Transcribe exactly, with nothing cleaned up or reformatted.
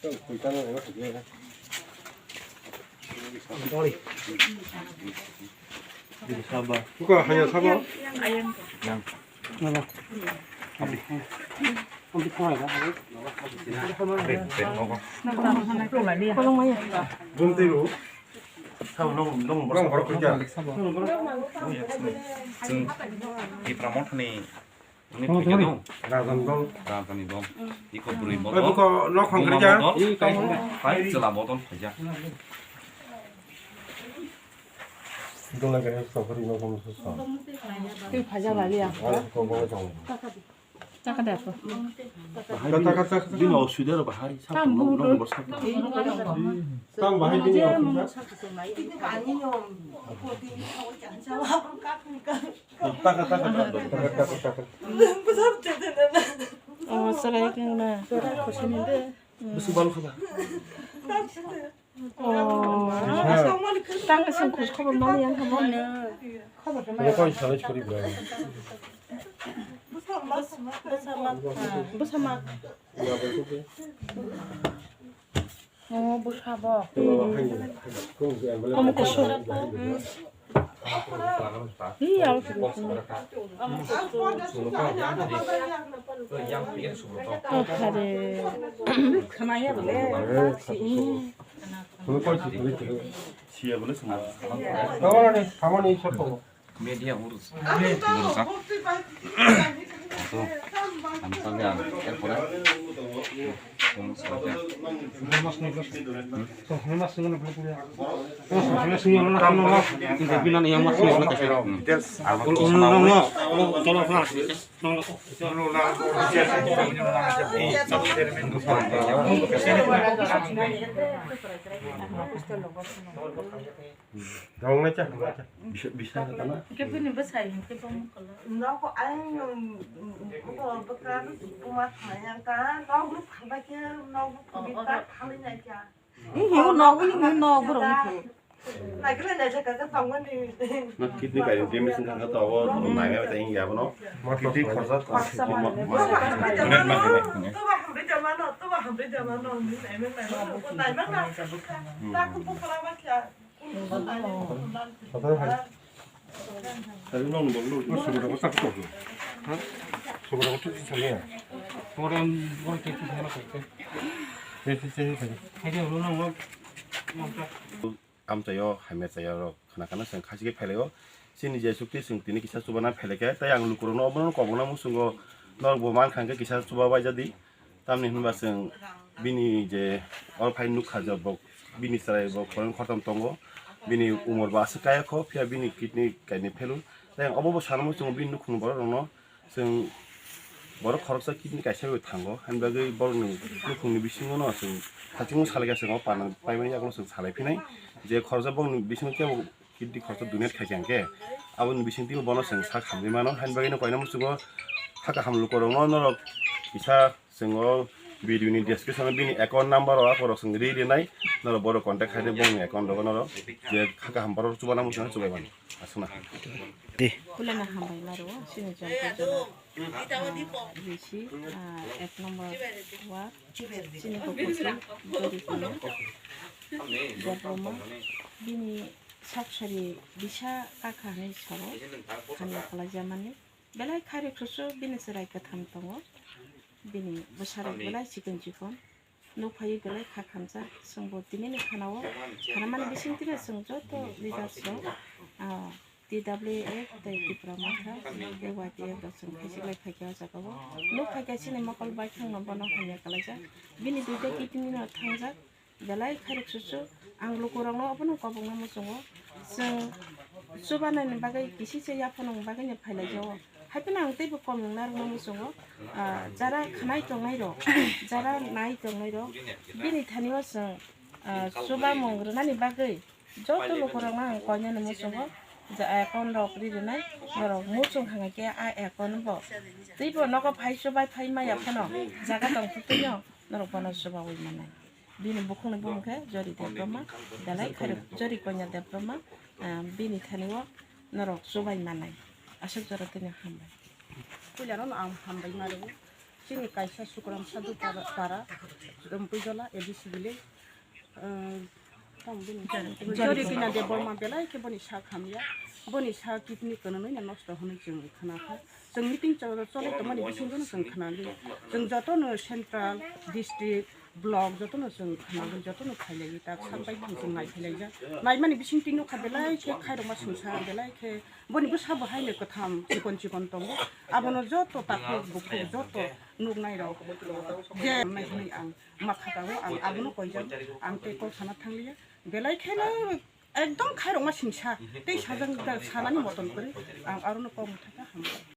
Buka hanya sabo. Bumtwi ru. Rong borok khuja. Chwng Tipra Mothani Wngwi phaikha no? Rajan dol. Rajani dol. Iko bwrwi bodol. Oi, buko nok hongkri ja. Buma bodol. Pai chwla bodol phaijak. Dole gare sokri no kom so. Twi phaijak laliya. Oi, ko bo jong. Taka de ko. Taka taka. Bini osubida ro bahai. Tam buru. Tam bahai bini osubida. Taka taka taka taka taka. Oh, serai keng na. Bwswk balo kha ba? Oh. Tang sing khus khobor mani yang kha ba? Khobor khe mani. Koi salai chori bwrwi. Bwsa ma. Oh, bwsa bo. Omo kusuk. Hi, abo kusuk. Oh, hare. Siya bole sama. Media urus. Urus, ha? So, ang sabi ang, erpore. Kung sa ka. Binan yang mas ni wala kasi. Details. Ang kung sa na. Dong na cha, dong na cha. Bisa, bisa na tama. Ke bini bwsai hwnkhe bo mokolo. Nogo ai, um, um, um, bwkha buma thangya ta, nog nuk thangbai khe, nog nuk thangbai ta, thangwi nai kha. Hi, hi, nog, hi, hi, nog, borok ni. Nai khe nai kha, kha tongmani. Na kidney bai damage wngkha kha to, abo nai nai ta wngya bono. Kidney khorsa. Khorsa ma. Ma, ma, ma, ma. Toba hamri jamano, toba hamri jamano, nai nai nai. Nai ma na. Ta ku pukra ma kya. Amchaio hamya chaya rok khna khna chwng khachi khe phailai o. Chini je chukti chwng tini kisa chubana phailai khe, tei ang lukurokno obono kobokna muchungo norok bo mankha hwnkhe kisa chuba bai jadi. Tamni hwnba chwng bini je oro phai nukha je bo bini chwrai bo khorang khortam tongo, bini umor bo aswk kaya kho, phiya bini kidney kainwi phelu. Tei ang obo bo sana muchungo bini nukhungni borok rokno chwng borok khoroksa kidney kaisa bai thango, hani bagwi borokni nukhungni bisingo no chwng hachingno salai kha chwng o panang paimani yagulo chwng salai phinai je khoroksa borokni bisingo kebo kidney khoroksa donate khai kha hwnkhe aboni bisingtwi bono chwng sak hamjwi mano, hani bagwino koina muchungo hakha ham lukurokno norok kisa chwng o video ni description o bini account number o akorok chwng ri rinai, norok borok contact khai de bongni account rogo norok je hakha ham borok chubana muchungo chubai mano aswkna. Kulana hambai maro chini jongkor jora, ah, bisi, ah, ek number ward chini Gopurpur Jori Kanya Debbarma bini saksari bisa kakha hinwi soro hamya kwlaijamani. Belai khairok susu bini chwrai kwtham tongo, bini bwsarok belai chikon chikon, nuk phaiwi belai kha khamjak. Chwngbo tinini khana-o, khanamani bisingtwi no chwng joto leaders rok, ah, T W F tei Tipra Motha tei Y T F rok chwng khaichik lai phaikha o jaga-o. Nuk phaikha chini mokol baithang no bono hamya kwlaijak, bini duita kidney no thangjak. Belai khairok susu ang lukurokno obono kobokna muchungo. Chwng chubanani bagwi kisisa yaphanani bagwino phailaijago. Haiphano ang teibo kom wngna rwna muchungo. Ah, jara khanai tongnairok, jara nai tongnairok, bini thanio chwng, ah, chubamung rwnani bagwi joto lukurokno ang koinani muchungo. Je account rok ri rwnai, norok muchung hwnga khe a account bo teibo nogo phai chubai phai maya phano jaga tong thwktwino norok bono chubaui manai. Bini bukhukni bumung khe Jori Debbarma, belai khairok Jori Konya Debbarma, ah, bini thani o norok chubai manai. Aswk jora twino hambai. Puilano ang hambai mano. Chini kaisa Sukram Sadhu para, para, Dompuijola, A D C village. Jori Kina Debbarma belai khe boni sak hamya. Boni sak kidney kwnwi no nosto hwnwi chwng khna kha. Chwng meeting cholo-, cholai tongmani bisingo no chwng khna li. Chwng joto no central, district, block joto no chwng khna li, joto no phailai tak sak bai thang chwng nai phailai jak. Naimani bising twi nukha belai khe khairokma sungsa belai khe boni bwsa bo haino kwtham chikon chikon tongo. Abono joto takhuk bukhuk joto nuknai rok je nai hwnwi ang ma kha tongo, ang abono koijak, ang tei kok sana thangliya. Belai kheno ekdom khairokma singsa tei sajak da-, sanani moton kwrwi ang arono kok mwthangkha, hambai.